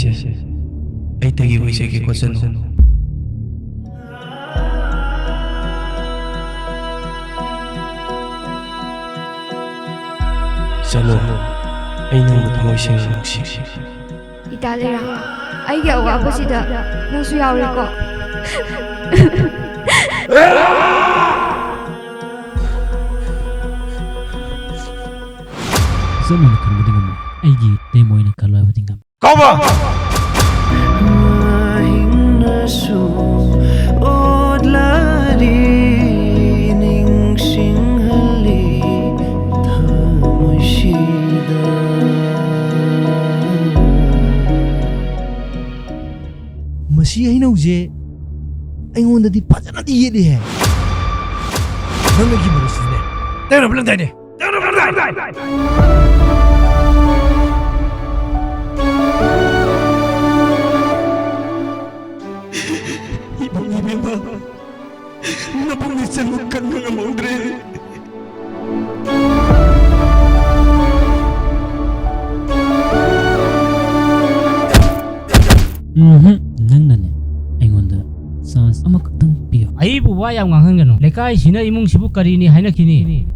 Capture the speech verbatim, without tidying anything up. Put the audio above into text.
ꯑꯩ ꯇꯒꯤ ꯑꯣꯏꯖꯒꯦꯀꯣ, ꯆꯅꯨ꯫ ꯆꯅꯨ, ꯑꯩ ꯅꯪꯕꯨ ꯊꯃꯣꯏ ꯁꯦꯡꯅ ꯅꯨꯡꯁꯤ꯫ ꯏꯇꯥ ꯂꯩꯔꯥꯡ, ꯑꯩꯒꯤ ꯑꯋꯥꯕꯁꯤꯗ ꯅꯪꯁꯨ ꯌꯥꯎꯔꯦꯀꯣ꯫ ꯆꯞ ꯃꯥꯟꯅ ꯈꯟꯕꯗꯤ ꯉꯝꯃꯣꯏ꯫ ꯑꯩꯒꯤ ꯏꯇꯩꯃ ꯑꯣꯏꯅ ꯈꯜꯂꯣ ꯍꯥꯏꯕꯗꯤ ꯉꯝꯃꯤ꯫ ꯀꯧꯕ! ꯃꯍꯤꯡꯅꯁꯨ ꯑꯣꯠꯂꯔꯤ, ꯅꯤꯡꯁꯤꯡꯍꯜꯂꯤ ꯊꯃꯣꯏꯁꯤꯗ꯫ ꯃꯁꯤ ꯍꯩꯅꯧꯁꯦ ꯑꯩꯉꯣꯟꯗꯗꯤ ꯐꯖꯅꯗꯤ ꯌꯦꯠꯂꯤꯍꯦ꯫ ꯅꯪ ꯑꯩꯒꯤ ꯃꯔꯨꯞꯁꯤꯅꯦ꯫ ꯇꯩꯔꯕ ꯂꯪꯗꯥꯏꯅꯦ꯫ ꯏꯕꯨꯡ ꯏꯕꯦꯝꯃ, ꯅꯕꯨꯡ ꯏꯆꯟ ꯀꯟꯕ ꯉꯝꯍꯧꯗ꯭ꯔꯦ꯫ ꯎꯝꯍꯨꯝ, ꯅꯪꯅꯅꯦ ꯑꯩꯉꯣꯟꯗ ꯆꯥꯟꯁ ꯑꯃꯈꯛꯇꯪ ꯄꯤꯌꯨ꯫ ꯑꯩꯕꯨ ꯋꯥ ꯌꯥꯝ ꯉꯥꯡꯍꯟꯒꯅꯨ꯫ ꯂꯩꯀꯥꯏꯁꯤꯅ ꯏꯃꯨꯡꯁꯤꯕꯨ ꯀꯔꯤꯅꯤ ꯍꯥꯏꯅꯈꯤꯅꯤ?